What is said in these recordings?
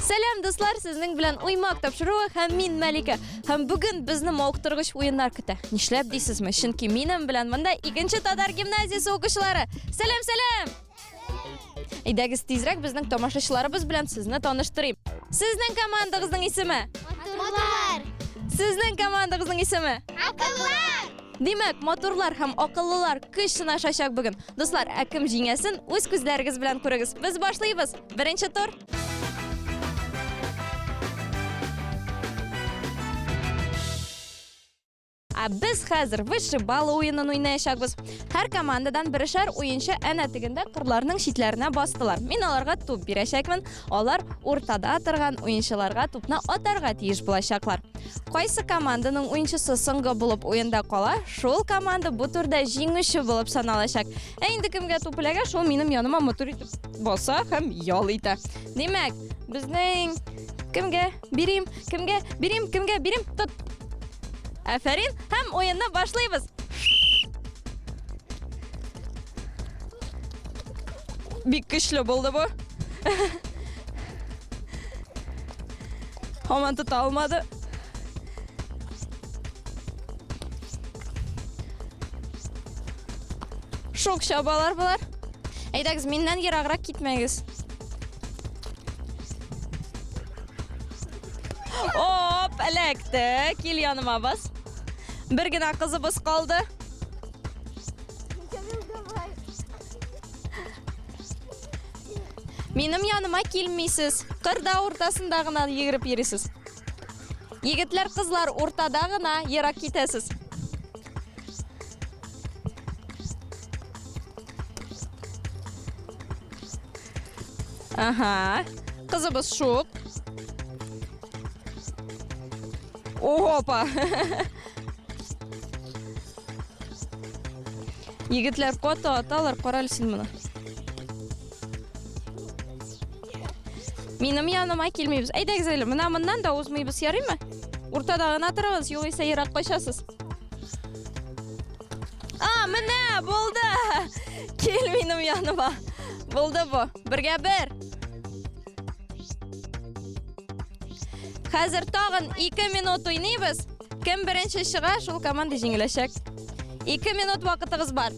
Сәлам, дуслар, сезнең белән Уймак тапшыруы һәм мин Мәликә. Һәм бүген безне мавыктыргыч уеннар көтә. Нишләп дисезме? Чөнки минем белән монда икенче татар гимназиясе укучылары. Сәлам, сәлам! Әйдәгез тизрәк безнең тамашачыларыбыз белән сезне таныштырыйм. Сезнең командагызның исеме? Матурлар! Сезнең командагызның исеме? Акыллар! Димәк, матурлар һәм акыллылар көч сынашачак бүген. Дуслар, ә кем җиңәсен үз күзләрегез белән күрегез. Без башлыйбыз. Беренче тур. Ә без хәзер вышибалы уенын уйнаячакбыз. Һәр командадан берешәр уенчы әнә тегендә кырларның читләренә бастылар. Мин аларга туп бирәчәкмен. Алар уртада торган уенчыларга тупны атарга тиеш булачаклар. Кайсы команданың уенчысы соңгы булып уенда кала, шул команда бу турда җиңүче булып саналачак. Ә инде кемгә туп эләгә, шул минем яныма матур итеп баса һәм ял итә. Димәк, безнең кемгә бирим, кемгә бирим, кемгә бирим, тот. Афәрин, һәм уенны башлыйбыз. Бик көчле булды бу. Һаман тота алмады. Шок чабалар болар. Әйдәгез, миннән ераграк китмәгез. Оп, эләкте. Кил яныма бас. Бер генә кызыбыз калды. Минем яныма килмисез. Кырда уртасында гына йөгереп йөрисез. Егетләр, кызлар, уртада гына ерак китәсез. Ага. Кызыбыз шук. Опа. Егетләр каты аталар, карале син моны. Минем яныма килмибез. Әйдәгез әле, менә моннан да узмыйбыз, ярыймы? Уртада гына торыгыз, югыйсә ерак качасыз. А, менә, булды. Кил минем яныма. Булды бу. Бергә бер. Хәзер тагын 2 минут уйныйбыз. Кем беренче чыга, шул команда җиңеләчәк. 2 минут вакытыгыз бар.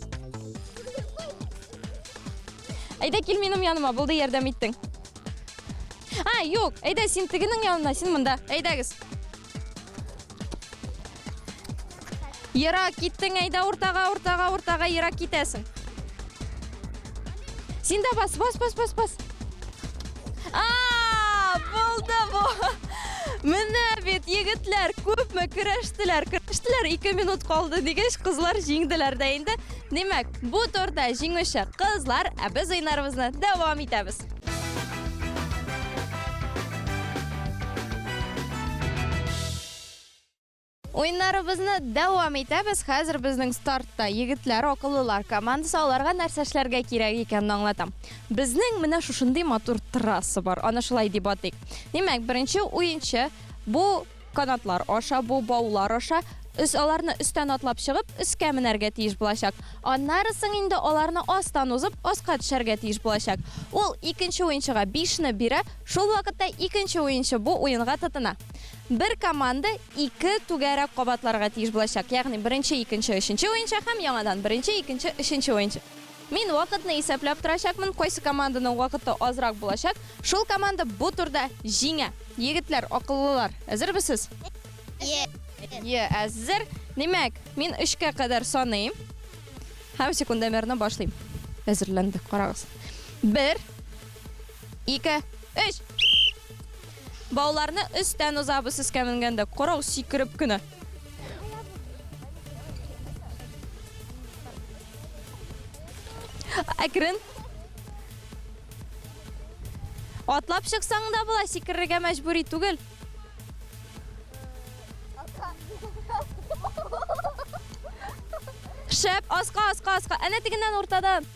Әйдә кил минем яныма, булды, ярдәм иттең. А, юк, әйдә син тегенең янына, син монда. Әйдәгез. Ерак киттең, әйдә уртага, уртага, уртага, ерак китәсең. Син дә бас, бас, бас, бас, бас. А, булды бу. Менә бит егетләр күпме көрәштеләр, көрәштеләр, 2 минут калды дигәч, кызлар җиңделәр дә инде. Димәк, бу турда җиңүче кызлар, ә без уеннарыбызны дәвам итәбез. Уеннарыбызны дәвам итәбез. Хәзер безнең стартта егетләр, акыллылар командасы. Аларга нәрсә эшләргә кирәк икәнен аңлатам. Безнең менә шушындый матур трасса бар. Аны шулай дип атыйк. Димәк, беренче уенчы бу канатлар аша, бу баулар аша өс аларны өстән атлап чыгып, өскә менәргә тиеш булачак. Аннары соң инде аларны астан узып, аска төшәргә тиеш булачак. Ул икенче уенчыга бишне бирә, шул вакытта икенче уенчы бу уенга тотына. Бер команда ике түгәрәк кабатларга тиеш булачак, ягъни беренче, икенче, өченче уенчы һәм яңадан беренче, икенче, өченче уенчы. Мин вакытны исәпләп торачакмын, кайсы команданың вакыты азрак булачак, шул команда бу турда җиңә. Егетләр, акыллылар, әзерме сез? Е. Е, әзер. Димәк, мин өчкә кадәр саныйм һәм секундомерны башлыйм. Әзерләндек, карагыз. Бер, ике, өч. Бауларны өстән узабыз өскә менгәндә. Карау сикереп кенә. Әкрен. Атлап чыксаң да була, сикерергә мәҗбүри түгел. Шәп, аска, аска, аска. Әнә тегеннән уртадан.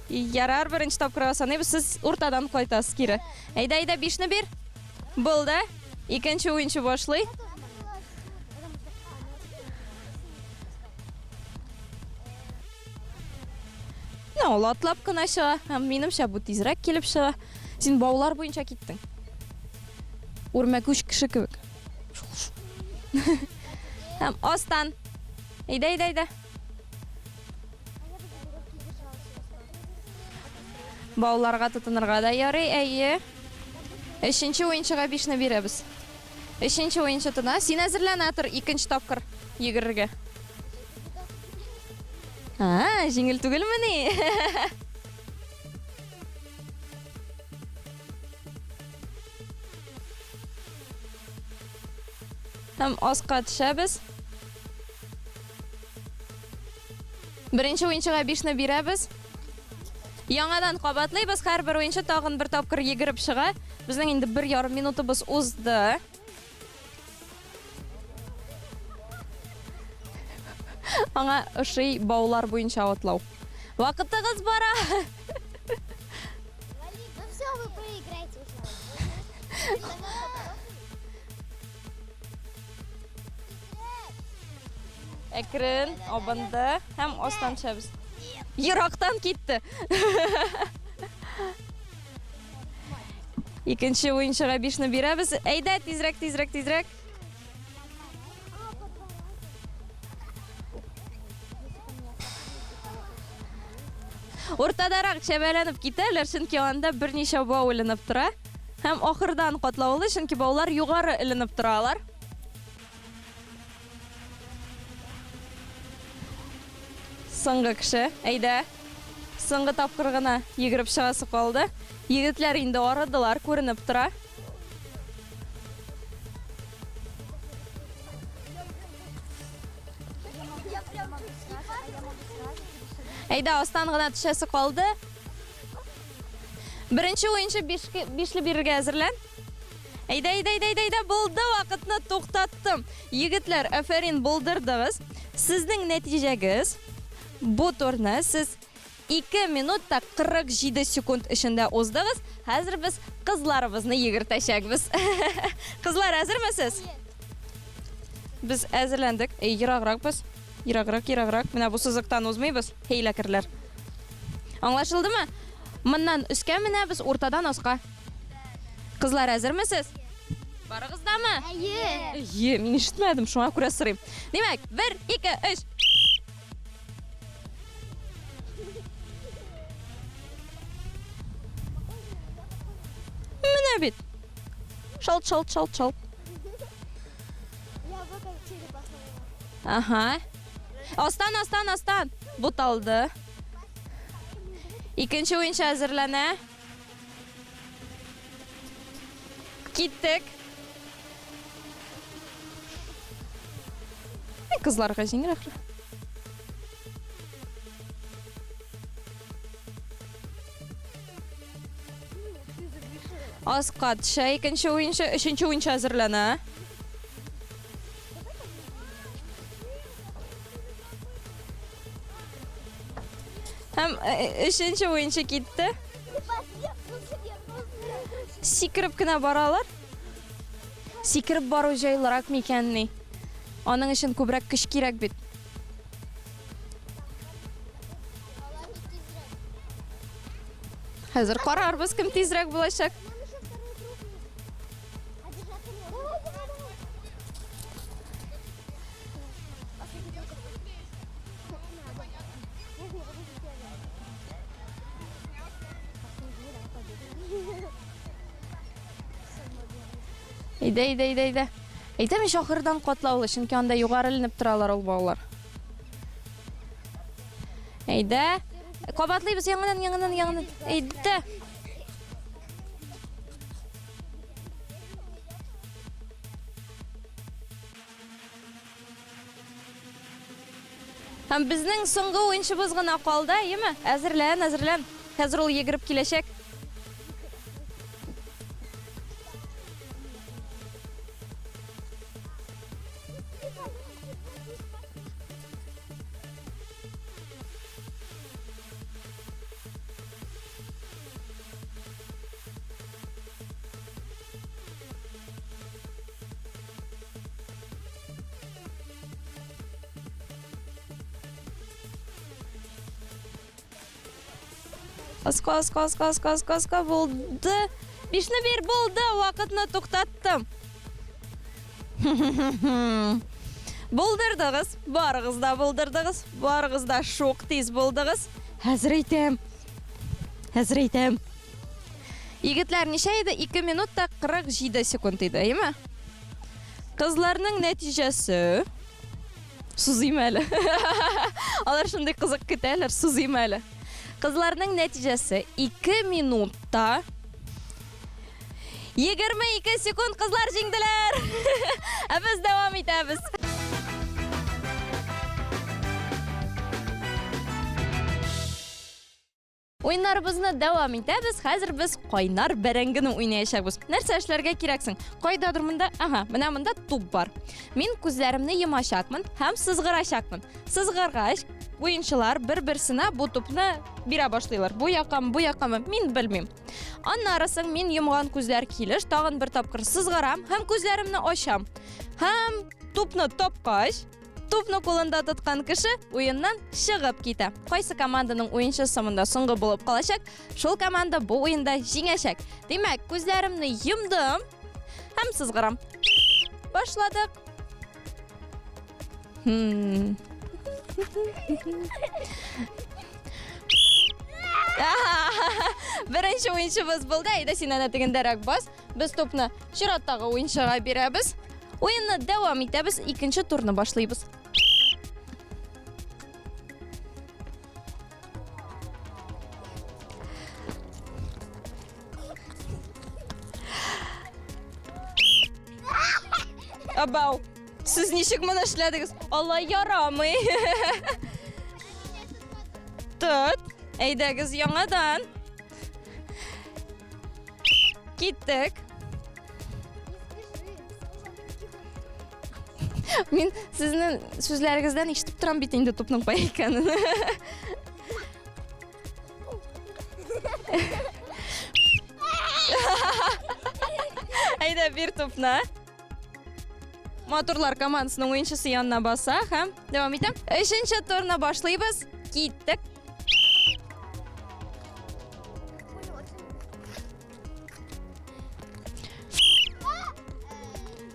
Ярар, беренче тапкырга саныйбыз. Сез уртадан кайтасыз кире. Әйдә, әйдә, бишне бир. Булды. Икенче уенчы башлый. Ну, ул атлап кына чыга. Һәм минемчә бу тизрәк килеп чыга. Син баулар буенча киттең. Үрмәкүч кеше кебек. Һәм астан. Әйдә, әйдә, әйдә. Бауларга тотынырга да ярый, әйе. Өченче уенчыга бишне бирәбез. Өченче уенчы тотына. Син әзерләнә тор икенче тапкыр йөгерергә. А, җиңел түгелмени? Һәм аска төшәбез. Беренче уенчыга бишне бирәбез. Яңадан кабатлыйбыз. Һәрбер уенчы тагын бер тапкыр йөгереп чыга. Безнең инде бер ярым минутыбыз узды. Аңа ошый баулар буенча атлау. Вакытыгыз бара. Ну все, вы проиграете уже. Әкрен абынды һәм астан төшәбез. Ерактан китте. Икенче уенчыга бишне бирәбез. Әйдә, тизрәк, тизрәк, тизрәк. Уртадарак чәбәләнеп китәләр, чөнки анда берничә бау эленеп тора. Һәм ахырдан катлаулы, чөнки баулар югары эленеп торалар. Соңгы кеше, әйдә. Соңгы тапкыр гына йөгереп чыгасы калды. Егетләр инде арыдылар, күренеп тора. Әйдә, астан гына төшәсе калды. Беренче уенчы бишле бирергә әзерлән. Әйдә, әйдә, әйдә, әйдә, әйдә, булды, вакытны туктаттым. Егетләр, афәрин, булдырдыгыз. Сезнең нәтиҗәгез бу турны сез 2 минут та 47 секунд эчендә уздыгыз. Хәзер без кызларыбызны йөгертәчәкбез. Кызлар, әзерме сез? Без әзерләндек. Эй, ераграк без. Ераграк, ераграк. Менә бу сызыктан узмыйбыз. Хәйләкәрләр. Аңлашылдымы? Моннан өскә менәбез, уртадан аска. Кызлар, әзермесез? Барыгыз дамы? Әйе. Әйе, мин ишетмәдем, шуңа күрә сорыйм. Димәк, 1, 2, 3. Менә бит. Шалт, шалт, шалт, шалт. Ага. Астан, астан, астан. Буталды. Икенче уенчы әзерләнә. Киттек. Кызларга җиңел ахры. Аска төшә икенче уенчы, өченче уенчы әзерләнә. Һәм өченче уенчы китте. Сикереп кенә баралар. Сикереп бару җайлырак микәнни? Аның өчен күбрәк көч кирәк бит. Хәзер карарбыз, кем тизрәк булачак. Әйдә, әйдә, әйдә, әйдә. Әйтәм ич, ахырдан катлаулы, чөнки анда югары эленеп торалар ул баулар. Әйдә. Кабатлыйбыз яңадан, яңадан, яңадан. Әйдә. Һәм безнең соңгы уенчыбыз гына калды, әйеме? Әзерлән, әзерлән. Хәзер ул йөгереп киләчәк. Аска, аска, аска, аска, аска, аска булды. Бишне бир, булды, вакытны туктаттым. Булдырдыгыз, барыгыз да булдырдыгыз, барыгыз да шук тиз булдыгыз. Хәзер әйтәм. Хәзер әйтәм. Егетләр, ничә иде? 2 минут та 47 секунд иде, әйеме? Кызларның нәтиҗәсе Сузыйм әле. Алар шундый кызык көтәләр, сузыйм әле. Кызларның нәтиҗәсе 2 минутта 22 секунд кызлар җиңделәр. Ә без дәвам итәбез. Уеннарыбызны дәвам итәбез. Хәзер без кайнар бәрәңгене уйнаячакбыз. Нәрсә эшләргә кирәк соң? Кайдадыр монда? Ага, менә монда туп бар. Мин күзләремне йомачакмын һәм сызгырачакмын. Сызгыргач, уенчылар бер-берсенә бу тупны бирә башлыйлар. Бу якамы, бу якамы, мин белмим. Аннары соң мин йомган күзләр килеш тагын бер тапкыр сызгырам һәм күзләремне ачам. Һәм тупны тапкач, Тупны кулында тоткан кеше уеннан чыгып китә. Кайсы команданың уенчысы монда соңгы булып калачак, шул команда бу уенда җиңәчәк. Димәк, күзләремне йомдым һәм сызгырам. Башладык. Хм. Беренче уенчыбыз булды. Әйдә, син әнә тегендәрәк бас. Без тупны чираттагы уенчыга бирәбез. Уенны дәвам итәбез, икенче турны башлыйбыз. Абау, сез ничек моны эшләдегез? Алай ярамый. Тот, әйдәгез яңадан. Киттек. Мин сезнең сүзләрегездән ишетеп торам бит инде тупның кая икәнен. Әйдә, бир тупны. Матурлар командасының уенчысы янына баса һәм дәвам итәм. Өченче турны башлыйбыз. Киттек.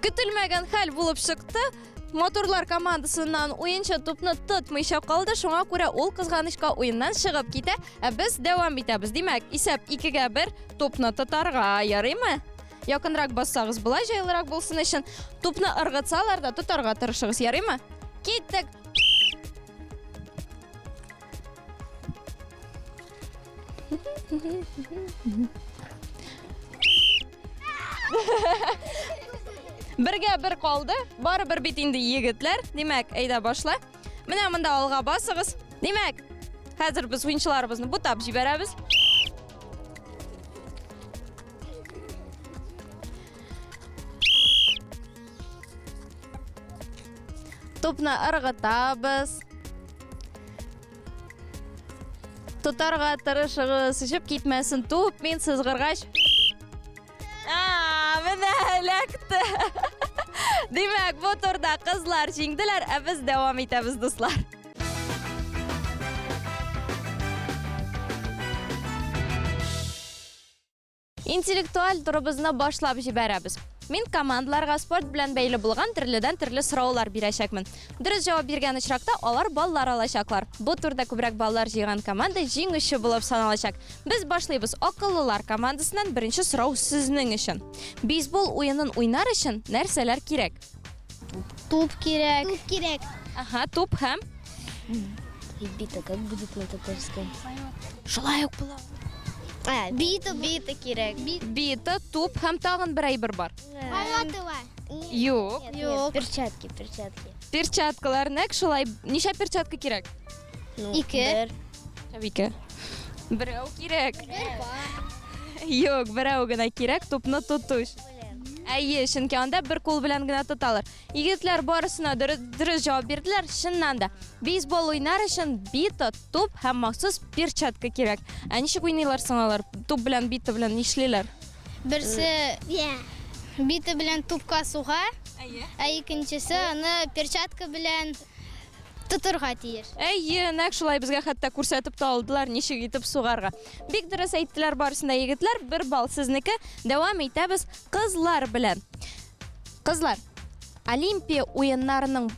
Көтелмәгән хәл булып чыкты. Моторлар командасыннан уенчы тупны тотмыйча калды, шуңа күрә ул кызганычка уеннан чыгып китә. Ә без дәвам итәбез. Димәк, исәп 2-гә 1, тупны тотарга ярыймы? Якынрак бассагыз, болай җайлырак булсын өчен тупны ыргытсалар да тотарга тырышыгыз, ярыймы? Киттек. Бергә бер калды. Барыбер бит инде егетләр. Димәк, әйдә башла. Менә монда алга басыгыз. Димәк, хәзер без уенчыларыбызны бутап җибәрәбез. Тупны ыргытабыз. Тотарга тырышыгыз, очып китмәсен туп, мин сызгыргач. А, менә эләкте. Димәк, бу турда кызлар җиңделәр, ә без дәвам итәбез, дуслар. Интеллектуаль турыбызны башлап җибәрәбез. Мин командаларга спорт белән бәйле булган төрледән-төрле сораулар бирәчәкмен. Дөрес җавап биргән очракта алар баллар алачаклар. Бу турда күбрәк баллар җыйган команда җиңүче булып саналачак. Без башлыйбыз. Акыллылар командасыннан беренче сорау сезнең өчен. Бейсбол уенын уйнар өчен нәрсәләр кирәк? Туп кирәк. Туп кирәк. Ага, туп һәм Бита, как будет на татарском? Шулай ук була. А, бита, бита кирәк. Бита, туп һәм тагын бер әйбер бар. Палатова. Юк. Юк. Перчатки, перчатки. Перчаткалар нәкъ шулай. Ничә перчатка кирәк? Ну, Ике. Бер. Ике. Берәү кирәк. Юк, берәү генә кирәк тупны тоту өчен. Әйе, чөнки анда бер кул белән генә тоталар. Егетләр барысына дөрес җавап бирделәр. Чыннан да, бейсбол уйнар өчен бита, туп һәм махсус перчатка кирәк. Ә ничек уйныйлар соң алар? Туп белән бита белән нишлиләр? Берсе бита белән тупка суга, ә икенчесе аны перчатка белән. Тотырга тиеш. Әйе, нәкъ шулай безгә хәтта күрсәтеп тә алдылар, ничек итеп сугарга. Бик дөрес әйттеләр барысын да егетләр, бер балл сезнеке. Дәвам итәбез кызлар белән. Кызлар, Олимпия уеннарының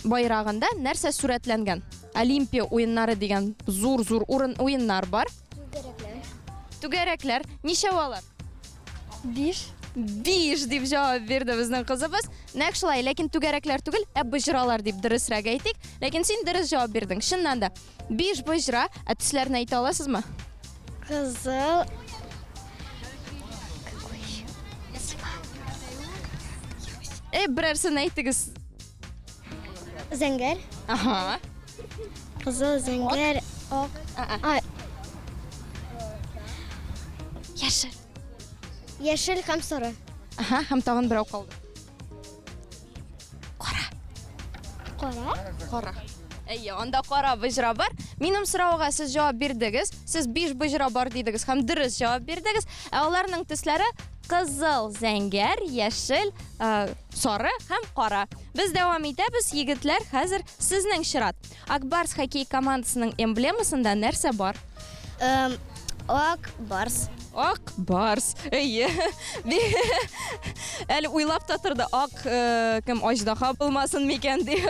байрагында нәрсә сурәтләнгән? Олимпия уеннары дигән зур-зур урын уеннар бар. Түгәрәкләр. Түгәрәкләр. Ничәү алар? Биш. Биш дип җавап бирде безнең кызыбыз. Нәкъ шулай, ләкин түгәрәкләр түгел, ә боҗралар дип дөресрәк әйтик. Ләкин син дөрес җавап бирдең. Чыннан да, биш боҗра, ә төсләрне әйтә аласызмы? Кызыл. Какой еще? Э, берәрсен әйтегез. Зәңгәр. Ага. Кызыл, зәңгәр, ак. А, Яшел. Яшел һәм соры. Ага, һәм тагын берәү калды. Кара. Кара? Кара. Әйе, анда кара боҗра бар. Минем сорауга сез җавап бирдегез. Сез биш боҗра бар дидегез һәм дөрес җавап бирдегез. Ә аларның төсләре кызыл, зәңгәр, яшел, э, сары һәм кара. Без дәвам итәбез, егетләр, хәзер сезнең чират. Акбарс хоккей командасының эмблемасында нәрсә бар? Эм, ак барс. Ак барс. Әйе. Әле уйлап та торды, ак э, кем аждаһа булмасын микән дип.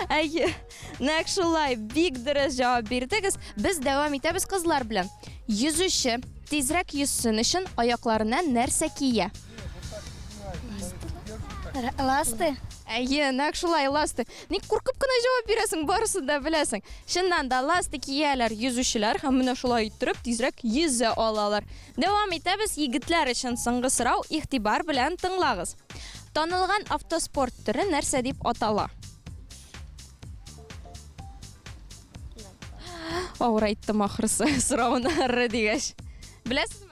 Әйе. Нәкъ шулай, бик дөрес җавап бирдегез. Без дәвам итәбез кызлар белән. Йөзүче тизрәк йөзсен өчен аякларына нәрсә кия? Ласты. Әйе, нәкъ шулай, ласты. Ник куркып кына җавап бирәсең, барысын да беләсең. Чыннан да ласты кияләр йөзүчеләр һәм менә шулай иттереп тизрәк йөзә алалар. Дәвам итәбез, егетләр өчен соңгы сорау, игътибар белән тыңлагыз. Танылган автоспорт төре нәрсә дип атала? Авыр әйттем ахрысы сорауны р дигәч. Беләсезме?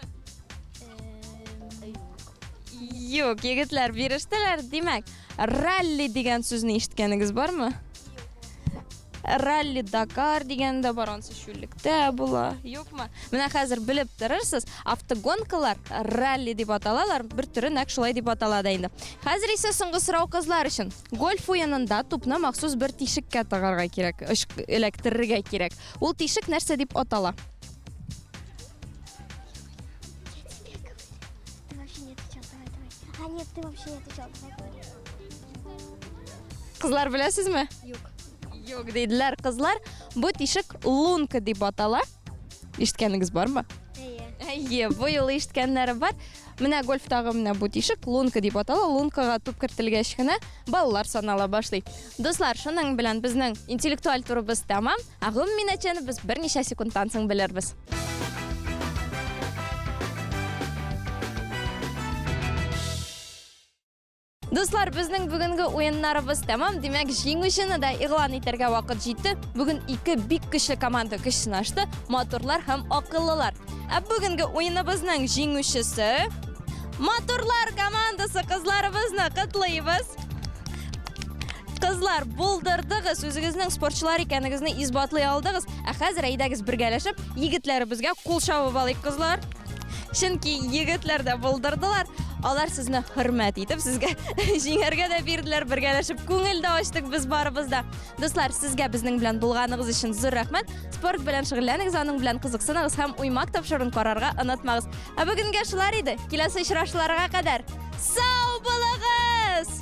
Юк, егетләр бирештеләр. Димәк, ралли дигән сүзне ишеткәнегез бармы? Ралли Дакар дигән дә бар, ансы чүллектә була. Юкмы? Менә хәзер белеп торырсыз, автогонкалар ралли дип аталалар, бер төре нәкъ шулай дип атала да инде. Хәзер исә соңгы сорау кызлар өчен. Гольф уенында тупны махсус бер тишеккә тыгарга кирәк, эләктерергә кирәк. Ул тишек нәрсә дип атала? А, нет, ты вообще не отвечал, давай говори. Кызлар беләсезме? Юк. Юк диделәр кызлар. Бу тишек лунка дип атала. Ишеткәнегез бармы? Әйе. Әйе, бу юлы ишеткәннәре бар. Менә гольфтагы менә бу тишек лунка дип атала. Лункага туп кертелгәч кенә баллар санала башлый. Дуслар, шуның белән безнең интеллектуаль турыбыз тәмам. Ә гомуми нәтиҗәне без берничә секундтан соң белербез. Дуслар, безнең бүгенге уеннарыбыз тәмам. Димәк, җиңүчене дә игълан итәргә вакыт җитте. Бүген ике бик көчле команда көч сынашты. Матурлар һәм акыллылар. Ә бүгенге уеныбызның җиңүчесе Матурлар командасы кызларыбызны котлыйбыз. Кызлар, булдырдыгыз, үзегезнең спортчылар икәнегезне исбатлый алдыгыз. Ә хәзер әйдәгез бергәләшеп егетләребезгә кул чабып алыйк, кызлар. Чөнки егетләр дә булдырдылар. Алар сезне хөрмәт итеп, сезгә җиңәргә дә бирделәр, бергәләшеп күңел дә ачтык без барыбыз да. Дуслар, сезгә безнең белән булганыгыз өчен зур рәхмәт. Спорт белән шөгыльләнегез, аның белән кызыксыныгыз һәм уймак тапшыруын карарга онытмагыз. Ә бүгенгә шулар иде. Киләсе очрашуларга кадәр сау булыгыз!